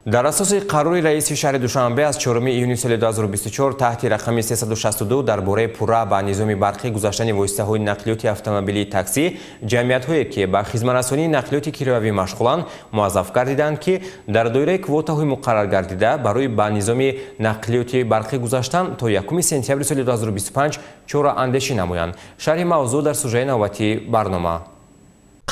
Дар асоси қарори раиси шаҳри Душанбе аз 4 июни соли 2024 таҳти рақами 362 дар бораи пурра ба низоми барқӣ гузаштани воситаҳои нақлиёти автомобилии таксӣ, ҷамъиятҳое ки ба хизматрасонии нақлиёти кироявӣ машғуланд, муаззаф гардиданд, ки дар доираи квотаҳои муқаррар гардида барои ба низоми нақлиёти барқӣ гузаштан то 1 сентябри соли 2025 чораандешӣ намоянд. Шарҳи мавзӯъ дар сужаи навбатии барнома.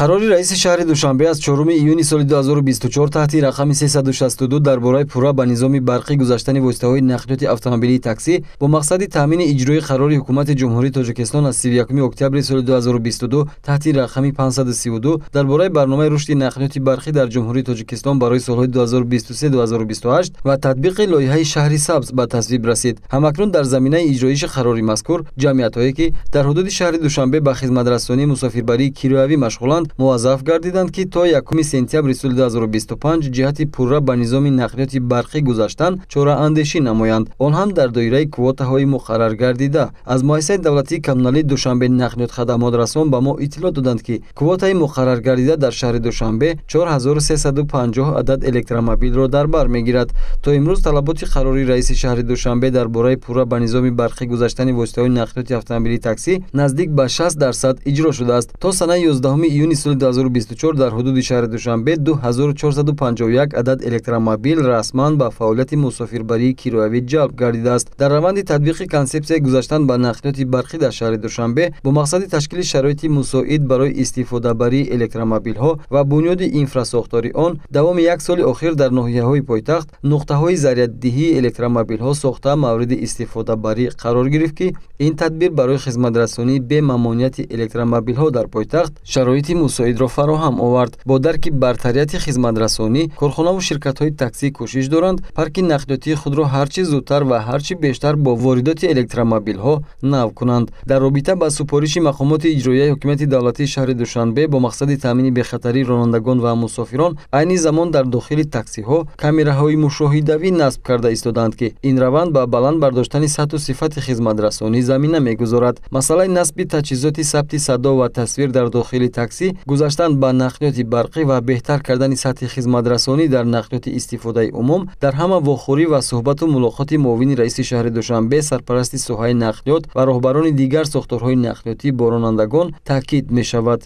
Қарори раиси шаҳри Душанбе аз 4 июни соли 2024 таҳти рақами 362 дар бораи пурра ба низоми барқӣ гузаштани воситаҳои нақлиёти автомобилии таксӣ бо мақсади таъмини иҷрои қарори ҳукумати Ҷумҳурии Тоҷикистон аз 31 октябри соли 2022 таҳти рақами 532 дар бораи барномаи рушди нақлиёти барқӣ дар Ҷумҳурии Тоҷикистон барои солҳои 2023-2028 ва татбиқи лоиҳаи шаҳри сабз ба тасвиб расид. Ҳамакнун дар заминаи иҷроиши қарори мазкур ҷамъиятҳое ки дар ҳудуди шаҳри Душанбе ба хизматрасонии мусофирбарии кироявӣ машғуланд, муваззаф гардиданд, ки то 1 сентябри соли 2025 ҷиҳати пурра ба низоми нақлиёти барқӣ гузаштан чораандешӣ намоянд, он ҳам дар доираи квотаҳои муқаррар гардида. Аз муассисаи давлатии коммуналии Душанбе нақлиёт хадамотрасон ба мо иттилоъ доданд, ки квотаи муқаррар гардида дар шаҳри Душанбе 4350 адад электромобилро дар бар мегирад. То имрӯз талаботи қарори раиси шаҳри Душанбе дар бораи пурра ба низоми барқӣ гузаштани воситаҳои нақлиёти автомобилии таксӣ наздик ба 60% иҷро шудааст. То санаи 11 июни соли 2024 дар ҳудуди шаҳри Душанбе 2451 адад электромобил расман ба фаъолияти мусофирбарии кироявӣ ҷалб гардидааст. Дар раванди татбиқи консепсияи гузаштан ба нақлиёти барқӣ дар шаҳри Душанбе бо мақсади ташкили шароити мусоид барои истифодабарии электромобилҳо ва бунёди инфрасохтори он давоми як соли охир дар ноҳияҳои пойтахт нуқтаҳои заряддиҳии электромобилҳо сохта мавриди истифодабарӣ қарор гирифт, ки ин тадбир барои хизматрасонии бемамониати электромобилҳо дар пойтахт шароити мусоидро фароҳам овард. Бо дарки бартарияти хизматрасонӣ корхонаву ширкатҳои таксӣ кӯшиш доранд парки нақлиётии худро ҳарчи зудтар ва ҳарчи бештар бо воридоти электромобилҳо нав кунанд. Дар робита ба супориши мақомоти иҷроияи ҳукумати давлатии шаҳри Душанбе бо мақсади таъмини бехатарии ронандагон ва мусофирон айни замон дар дохили таксиҳо камераҳои мушоҳидавӣ насб карда истодаанд, ки ин раванд ба баланд бардоштани сатҳу сифати хизматрасонӣ замина мегузорад. Масъалаи насби таҷҳизоти сабти садо ва тасвир дар дохили таксӣ, гузаштан ба нақлиёти барқӣ ва беҳтар кардани сатҳи хизматрасонӣ дар нақлиёти истифодаи умум дар ҳама вохӯрӣ ва суҳбату мулоқоти муовини раиси шаҳри Душанбе, сарпарасти соҳаи нақлиёт ва роҳбарони дигар сохторҳои нақлиётӣ бо ронандагон таъкид мешавад.